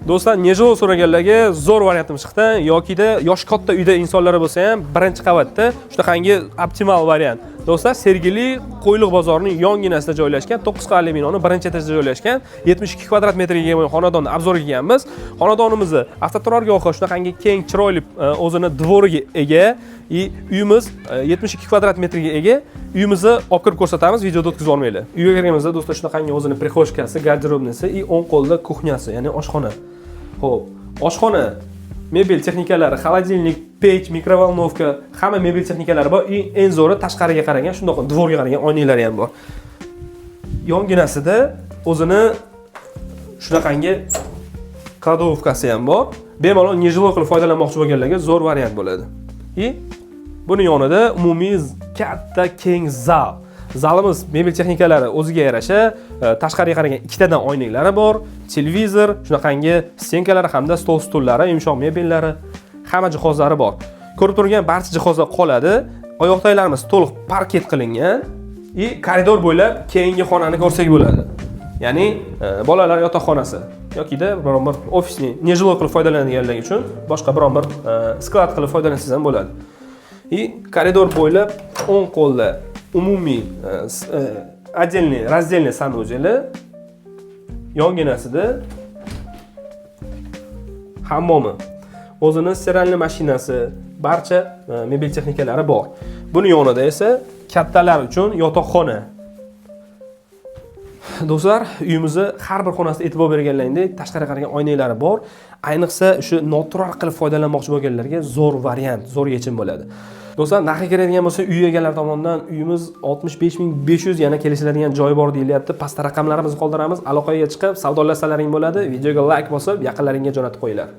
Do'stlar, нежилой so'raganlarga zo'r variantimiz chiqdi. Yokida yoshi katta uyda insonlar bo'lsa ham, birinchi qavatda shunaqangi optimal variant. Do'stlar, Sergeli Qo'yliq bozorining yonginasida joylashgan, 9 qavatli binoni birinchi etajida joylashgan 72 kvadrat metrga ega bo'lgan xonadonni обзор ga kelganmiz. Xonadonimizni avtoturargohi shunaqangi keng, chiroyli, o'zini двор iga ega и uyimiz 72 kvadrat metrga ega. Uyimizni olib kirib ko'rsatamiz, videoda o'tkazib olmanglar. Uyga kirganimizda, do'stlar, shunaqangi o'zini прихожка si, гардеробный si и o'ng qo'lda кухня si, ya'ni oshxona. Xo'p, oshxona mebel texnikalari, холодильник, pech, микроволновка, hamma mebel texnikalari bor и eng zo'ri, tashqariga qaragan, shundoq двор ga qaragan oynalari ham bor. Yonginasida o'zini shunaqangi кладовка si ham bor. Bemalol нежилой qilib foydalanmoqchi bo'lganlarga zo'r variant bo'ladi. И buni yonida umumiy katta keng zal. Zalimiz mebel texnikalari o'ziga yarasha, tashqariga qaragan ikkitadan oynaklari bor, televizor, shunaqangi стенка lari hamda stol stullari, yumshoq mebellari, hamma jihozlari bor. Ko'rib turgan barcha jihozlar qoladi. Oyoqtoylarimiz to'liq parket qilingan и koridor bo'ylab keyingi xonani ko'rsak bo'ladi. Ya'ni bolalar yotoqxonasi yokida biron bir ofisni нежилой qilib foydalanadiganlar uchun boshqa biron bir склад qilib foydalansangiz ham bo'ladi. И koridor bo'ylab o'ng qo'lda umumiy отдельный раздельный санузел i, yonginasida hammomi, o'zini стиральный mashinasi, barcha mebel texnikalari bor. Buni yonida esa kattalar uchun yotoqxona. Do'stlar, uyimizni har bir xonasida, e'tibor berganlaringdek, tashqariga qaragan oynaklari bor. Ayniqsa shu noturar qilib foydalanmoqchi bo'lganlarga zo'r variant, zo'r yechim bo'ladi. Do'stlar, narxi keladigan bo'lsa, uy egalari tomonidan uyimiz 65 500, yana kelishiladigan joyi bor deyilyapti. Pastda raqamlarimizni qoldiramiz, aloqaga chiqib savdolashsalaring bo'ladi. Videoga layk bosib, yaqinlaringga jo'natib qo'yinglar.